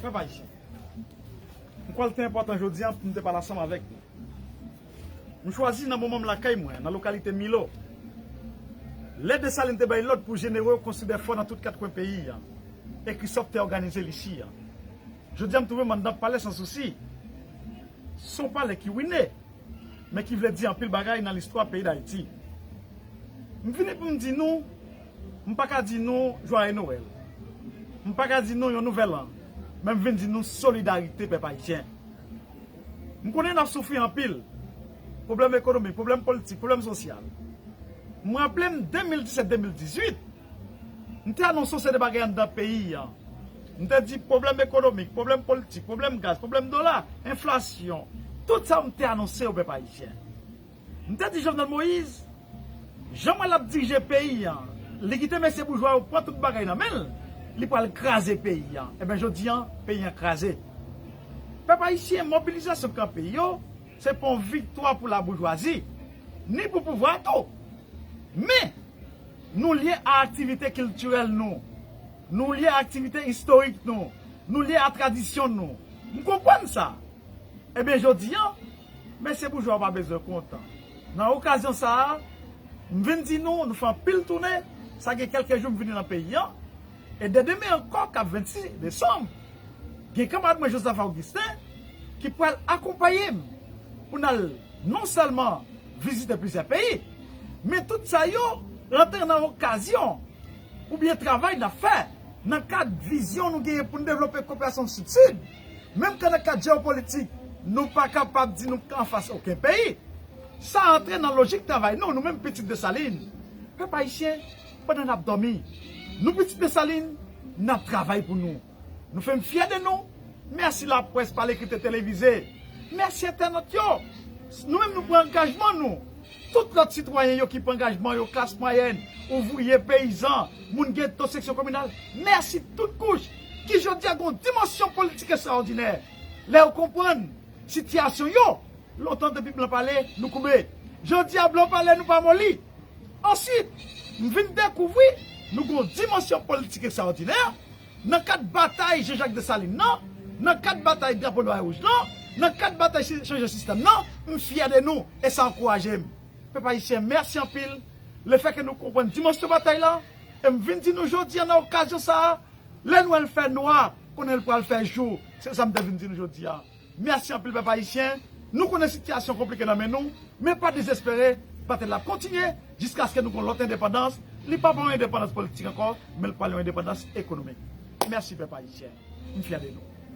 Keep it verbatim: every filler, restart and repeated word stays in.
Pèp ayisyen, m kwè l te enpòtan jodi a pou m te pale ansanm avèk nou. M chwazi nan moman m lakay mwen, nan lokalite Milo. Lè Desalin te bay lòd pou jenero yo konstwi dè fò nan tout kat kwen peyi a, e Christophe te òganize l isi a. Jodi a, m twouve m anndan Palè Sansousi. Se yon palè ki wine, men ki vle di anpil bagay nan listwa peyi Dayiti. M vini pou m di nou, m pa ka di nou Joyeux Noël. M pa ka di nou yon nouvèl an, men m vin di nou solidarite pèp ayisyen. M konnen n ap soufri anpil. Pwoblèm ekonomik, pwoblèm politik, pwoblèm sosyal. M raple m de mil disèt, de mil dizuit, m te anonse yon seri de bagay anndan peyi a. M te di pwoblèm ekonomik, pwoblèm politik, pwoblèm gaz, pwoblèm dola, enflasyon. Tout sa m te anonse yo pèp ayisyen. M te di Jovenel Moïse, jan mwen l ap dirije peyi a, li kite mesye boujwa yo pran tout bagay nan men l, li pral kraze peyi a. Ebyen jodi a, peyi a kraze. Pèp ayisyen, mobilizasyon k kanpe yo, se pa yon viktwa pou laboujwazi, ni pou pouvwa a tou. Men, nou lye a aktivite kiltirèl nou, nou lye a aktivite istorik nou, nou lye a tradisyon nou. M konprann sa. Ebyen jodi a, mesye boujwa yo pa bezwen kontan. Nan okazyon sa a, m vin di nou, nou fè anpil tounen, sa gen kèlke jou m vini nan peyi a, e dè demen ankò, k ap vennsis desanm, gen kanmarad mwen Joseph Augustin ki pral akonpaye m pou n al non sèlman vizite plizyè peyi, men tout sa yo rantre nan okazyon oubyen travay n ap fè nan kad vizyon nou genyen pou n devlope koperasyon Sid-Sid, menm ke nan kad jewopolitik, nou pa kapab di nou k anfas okenn peyi. Sa antre nan lojik travay nou, nou menm pitit Desalin. Pèp ayisyen, pandan n ap dòmi, nou pitit Desalin, n ap travay pou nou. Nou fè m fyè de nou. Mèsi laprès, pa lekriti, televize. Mèsi entènot yo. Nou menm nou pran angajman nou. Tout lòt sitwayen yo ki pran angajman yo, klas mwayèn, ouvriye, peyizan, moun geto, seksyon kominal. Mèsi tout kouch ki jodi a gen yon dimansyon politik ekstraòdinè. Lè yo konprann sitiyasyon yo, lontan depi blan pale, nou koube. Jodi a blan pale, nou pa moli. Answit, m vin dekouvri nou gen yon dimansyon politik ekstraòdinè nan kad batay Jean Jacques Dessalines nan, nan kad batay drapo nwa e wouj lan, nan kad batay si- chanje sistèm nan. M fyè de nou e sa ankouraje m. Pèp ayisyen, mèsi anpil lefètke nou konprann dimansyon batay la. E m vin di nou jodi a nan okazyon sa a, lè nwèl fè nwa, konnen l pral fè jou. Se sa m te vin di nou jodi a. Mèsi anpil pèp ayisyen. Nou konnen sitiyasyon konplike nan men nou, men pa dezespere, batay la ap kontinye jiskaske nou gen yon lòt endepandans. Li p ap yon endepandans politik ankò, men l pral yon endepandans ekonomik. Mèsi pèp ayisyen. M fyè de nou.